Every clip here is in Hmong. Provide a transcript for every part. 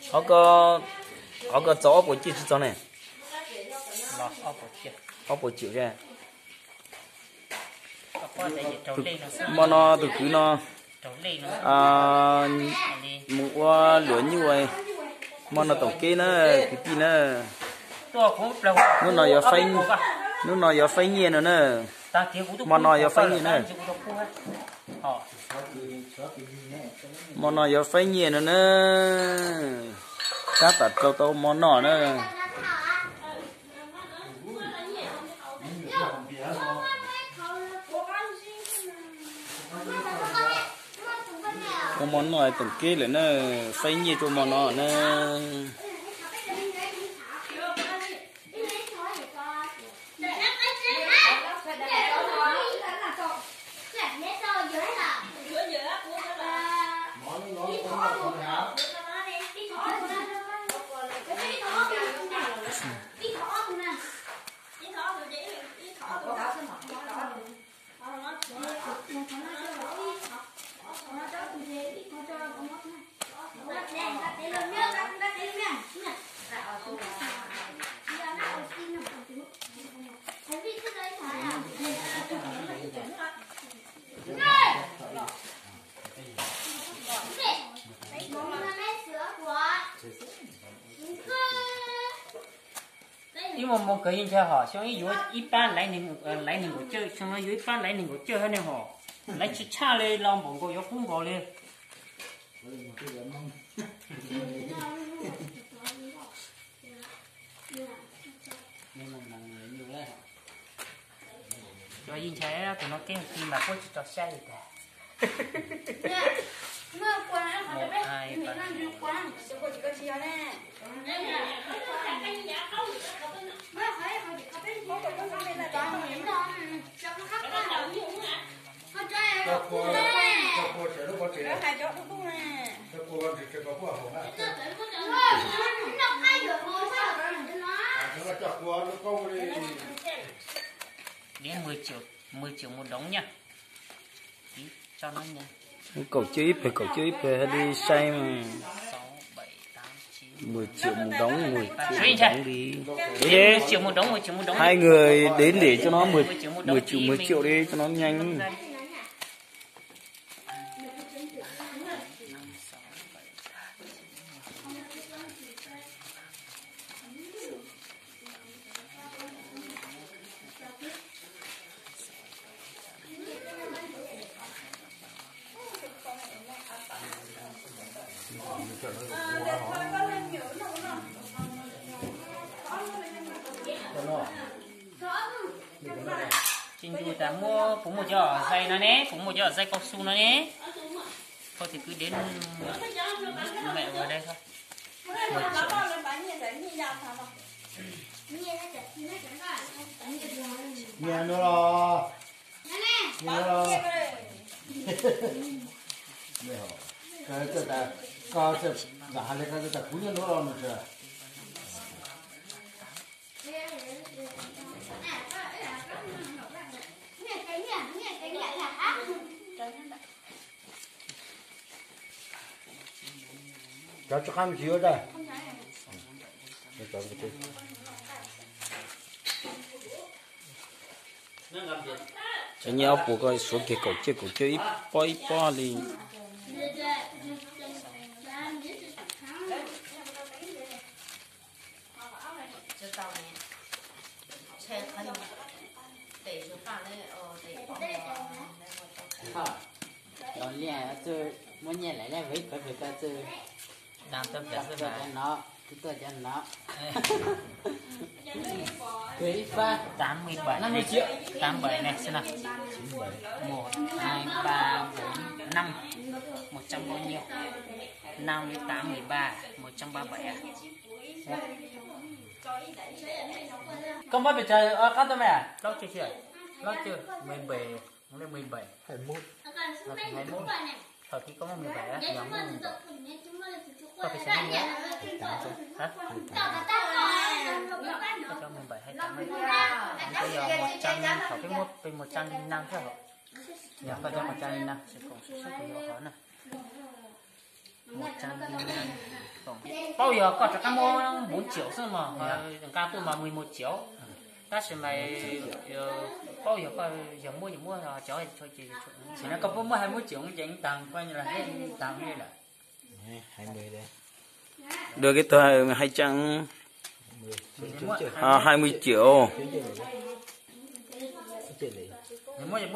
Qhov ko, qhov ko txog ob puas ciaj tsis txog ne? Ob puas ciaj. Hmo no tus kwv no mus ua luam nyuj, hmo no toom keb na, kwv tij na. Hnub no, hnub no yuav faib nyiaj no na. Hmo no yuav faib nyiaj na. Hmo no yuav faib nyiaj no na. Tab tom rau tau hmo noj na. Ua hmo noj toom keb lawm na, faib nyiaj rau hmo no na. Ib hmo mus kawg yeej ntshai hom, xyoo ib yuav ib pab laiv nees nkaum cawj, xyoo no yuav ib pab laiv nees nkaum cawj hab ne hom. Laiv tsis tshaj li, los npaum nkaus yuav kub nkaus li. Cov yeej ntshai tus no keb ti mas puab tsis tso saib li tas. Kaum cawj ib pawg, kaum cawj ib pawg hais li sai mas. Mười triệu một đống, mười triệu một đống đi. Hai người đến để cho nó mười, mười triệu, mười triệu đi cho nó nhanh. Tsis ncu tas muab, puas muaj cov zais no ne, puas muaj cov zais cao su no ne? Thôi thì cứ đến mẹ vào đây thôi. Nyiaj no los, nyiaj no los. Koj txawm lam hais li koj txawm kuv nyiaj no los no tsis. Cov tsis qab mus tsis yuav dab. Cov nyiaj ob puas ko suav kiag kaum cawj kaum cawj ib pob ib pob li. Muab nyiaj lawm, lawv ib pawg pawg ko txwj. Tuaj cov no, tuaj cov no. Ib pab, tám mươi bảy này, tám mươi bảy này xem nào. Một, hai, ba, bốn, năm. Một trăm bao nhiêu? Năm với tám mười ba, một trăm ba bảy à? Koj muab pes tsawg qab tuaj me? Plaub tsawg, plaub tsawg, mười bảy, mười bảy. Hai mươi mốt. Hai mươi mốt. Thaum kib koj muab mười bảy á, yog muab mười bảy. Koj pes tsawg ne? Hả? Koj cov mười bảy hay tám? Koj yog một trăm, thaum kib muab pes một trăm linh năm thiab hos. Yog koj cov một trăm linh năm, sib kuv yuav qhov na. Một trăm linh năm cộng Paub yog koj rov qab muab bốn triệu xwb mas, nqa tuaj mas mười một triệu. Tab sis mas paub yog koj yog muab yog muab cov, sim no koj puas muab hai mươi triệu ces tag, koj las tag li lawm. Được cái tờ hai trăm, hai mươi triệu. Koj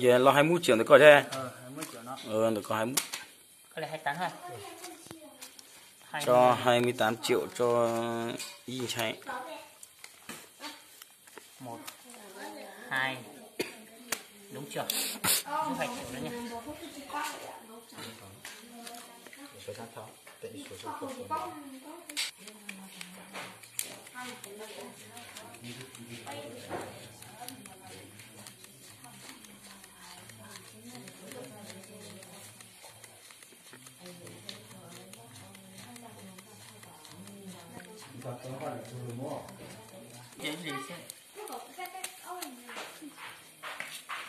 ces los hai mươi triệu ntawm koj thiab. Ntawm koj hai mươi. Cho hai mươi tám triệu cho Yij Nchai. Một, hai, đúng chưa? Đúng hai triệu đó nha.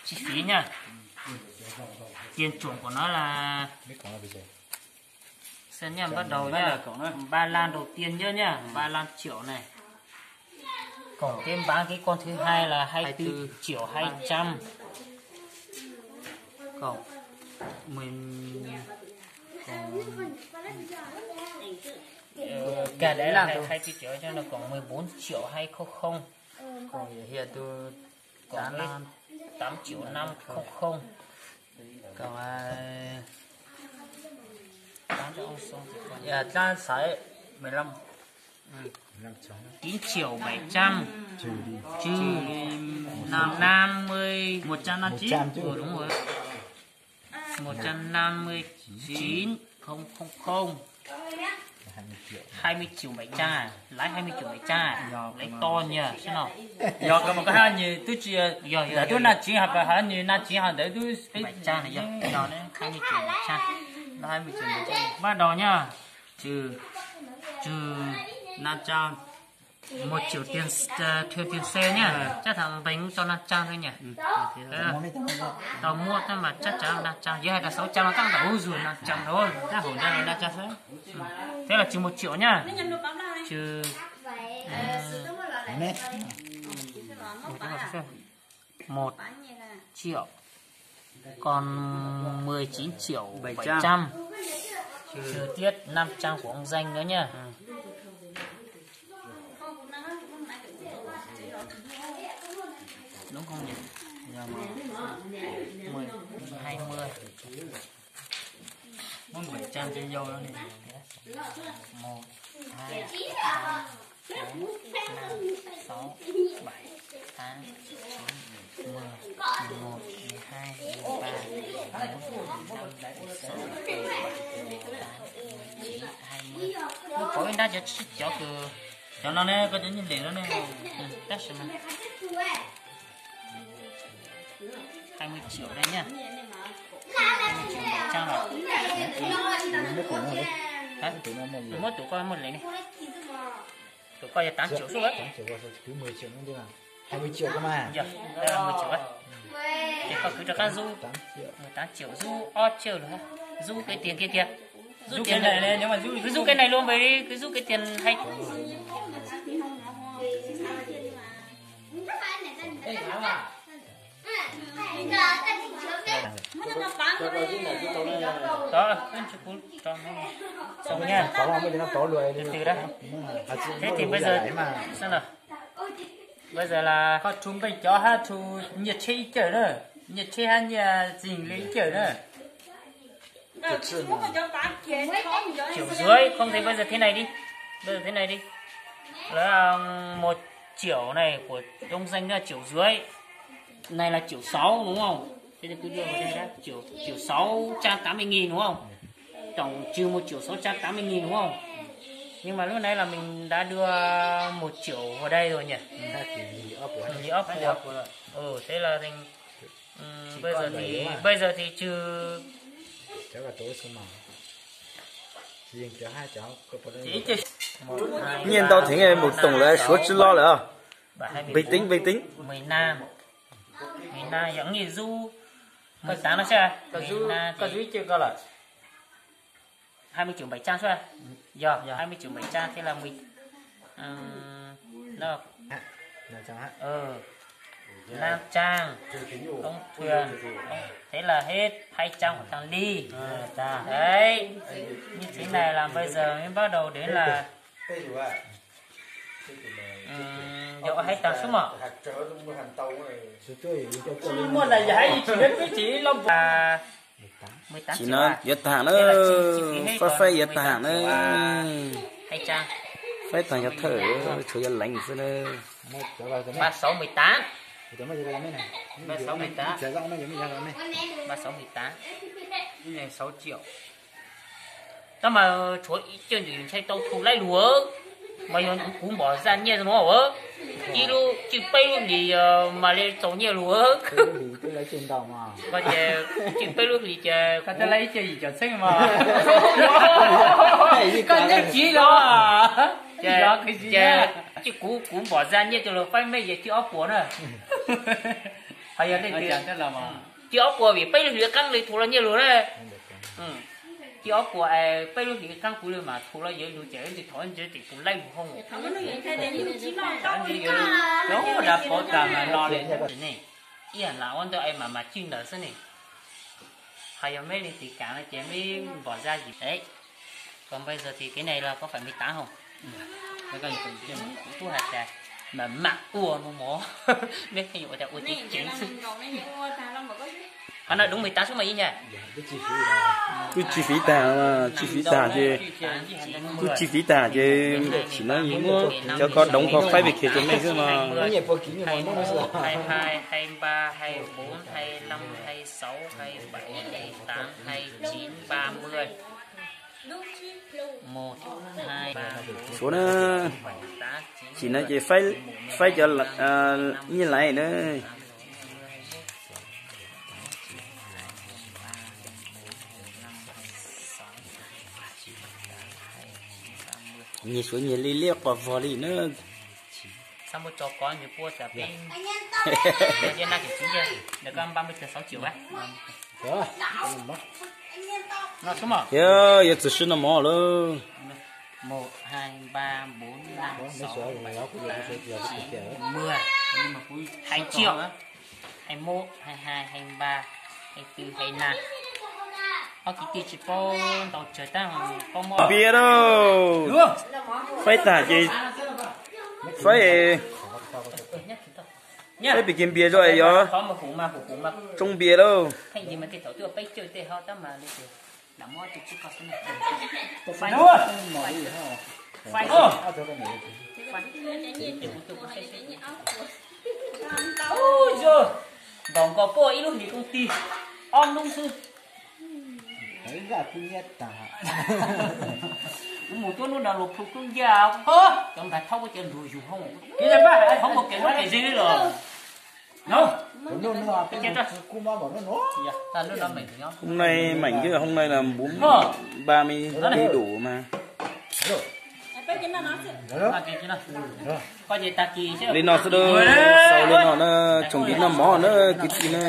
Chi phí nha. Tiền chuộc của nó là Xem nha, bắt đầu nha. Ba lan đầu tiên nhớ nha, ba lan triệu này. Cộng cái bán cái con thứ hai là hai tư triệu hai trăm. Cộng mười, cộng, ờ, cả đấy là hai tư triệu cho nó cộng mười bốn triệu hai không không. Cộng với tám triệu năm không không. Cộng, à, tám cho ông Sung thì còn, à, ta xài mười lăm. Chín triệu bảy trăm trừ năm mươi, một trăm năm mươi. Ừ, đúng rồi. Một trăm năm mươi chín không không không. Hai mươi triệu bảy trăm à? Lãi hai mươi triệu bảy trăm à? Lấy to nhờ xem nào. Yog koj mas koj hai mươi twb tsis, yog, yog, ntawd twb năm chín hả, phải hai mươi năm chín hả, ntawd twb bảy trăm này, yog, yog đấy, hai mươi triệu bảy trăm. Nó hai mươi triệu bảy trăm. Bắt đầu nhá. Trừ, trừ năm trăm. Một triệu tiền, ờ, trừ tiền xe nhá. Chắc thằng Bình cũng cho năm trăm thôi nhỉ? Tao mua tao mà chắc chắn là năm trăm. Dưới hai trăm sáu trăm là các bạn ui rồi năm trăm rồi. Các hổ ra là năm trăm thôi. Thế là trừ một triệu nhá. Trừ, ờ, một triệu, còn mười chín triệu bảy trăm. Trừ tiếp năm trăm của ông Danh nữa nhá. Đúng không nhỉ? Mười, hai mươi. Bốn bảy trăm cho vô đó đi. Một, hai, ba, bốn, năm, sáu, bảy, tám, chín, mười, mười một, mười hai, mười ba, mười bốn, mười lăm, mười sáu, mười bảy, mười tám, mười chín, hai mươi. Nó có cái đá cho, cho từ, cho nó nè, có cho nhìn lẻ nó nè. Tab sis mas hai mươi triệu đây nha. Hai mươi triệu một trăm rồi. Hả? Mười một triệu coi một lẻ này. Tụi coi tám triệu xu á. Hai mươi triệu cơ mà. Giờ, đây là mười triệu á. Thì coi cứ cho các rút mười tám triệu, rút ót triệu nữa. Rút cái tiền kia kìa. Rút cái này này, nếu mà rút, cứ rút cái này luôn vậy đi, cứ rút cái tiền hay. Đó, cứ cho cú cho nó xong nha. Từ từ đó. Thế thì bây giờ sao nào? Bây giờ là koj rub npeej cov hab rub nyiaj tsheb ib cawm na, nyiaj tsheb hab nyiaj txig li ib cawm na. Triệu dưới, không thì bây giờ thế này đi. Bây giờ thế này đi. Là một triệu này của ông Danh là triệu dưới. Này là triệu sáu đúng không? Thế thì cứ đưa vào đây đã. Triệu, triệu sáu trăm tám mươi nghìn đúng không? Tổng trừ một triệu sáu trăm tám mươi nghìn đúng không? Nhưng mà lúc nãy là mình đã đưa một triệu vào đây rồi nhỉ? Nhì ốc của. Ừ, thế là thành, ừ, bây giờ thì, bây giờ thì trừ. Nyiaj ntau thiab, mus toom lawv suav tsis lo lawm. Bình tĩnh, bình tĩnh. Mười lăm. Ngày nay giống như du mười tám nó chứ. Ngày nay thì hai mươi triệu bảy trăm chứ. Giờ hai mươi triệu bảy trăm thế là mười nó ừ, năm trăm. Ông Thường, ông, thế là hết hai trăm của thằng Ly. Đấy, như thế này là bây giờ mới bắt đầu đến là Ừm, giờ hai trăm số mà. Muaj là giờ hai triệu, chỉ lông. À, mười tám triệu à? Yuav tag na, faib faib yuav tag na. Hai trăm. Faib tag yuav thawm, tshuav yuav leev xwb na. Ba sáu mười tám. Ba sáu mười tám. Ba sáu mười tám. Cái này sáu triệu. Tab mas tshuav ib co ntxim ntshai tau thu laib lug, mas yog kuv npom zaj nyiaj no, ib lub tswj peb lub hlis mas li txaus nyiaj lug. Koj ces tswj peb lub hlis ces koj twb laib ib co yim caum txheeb mas. Koj nyiaj kiv los. Ces kuv, kuv npom zaj nyiaj coj lug faib mej ces tswj ob puas na. Ho yog leej twg tswj ob puas vim peb lub hlis qeeb li thu los nyiaj lug na. Tswj ob puas es peb lub hlis qeeb kuv li mas thu los yuav lug ces leej twg thov ntse tim tus laij lug hoo. Cov dab pov tas mas no li ne, ib yam lam ua ntawd es mas mas tswj ntawd xwb ne. Ho yog mej leej twg kam no ces mej npom zaj yim. Còn bây giờ thì cái này là có phải mười tám không? Kuv tub has tas mas mam ua no mog, mej pheej ua tas ua ceev ceev xwb. Qhov no đúng mười tám số mà ib nyuag. Kuj tsis fiv tag, tsis fiv tag ces, kuj tsis fiv tag ces tsim no muab cov ko doov ko faib pem khiav rua mej xwb no. Hai hai, hai ba, hai bốn, hai năm, hai sáu, hai bảy, hai tám, hai chín, ba mươi. Một, hai, ba, bốn, Suav na, tsim no ces faib cov nyiaj laiv na. Nyias suav nyias li liab qos vog li na. Yog, yog txawm sib no mov lawm. Một, hai, ba, bốn, năm, sáu, bảy, tám, chín, mười. Hai triệu. Hai mốt, hai hai, hai ba, hai tư, hai năm. Ob kwv tij tsis paub ntau tsawg tab paub muab. Npias lauj. Faib tag ces faib, faib pem kiag npias zoj yog tsoo npias lauj. Ntaus nkaus puag ib lub hlis koom tig ob hnub xwb. Kuv mus cuab hnub no luag plhu dub ncaj, cov npag thaub kuj cov ntug yug hoob, hoob mus kev muab kev ze li los. Hoob nai meem, hoob nai las npuv npa me li dum mas. Li no xwb, xaus li no na, tsoom li noj mov na, kwv tij na.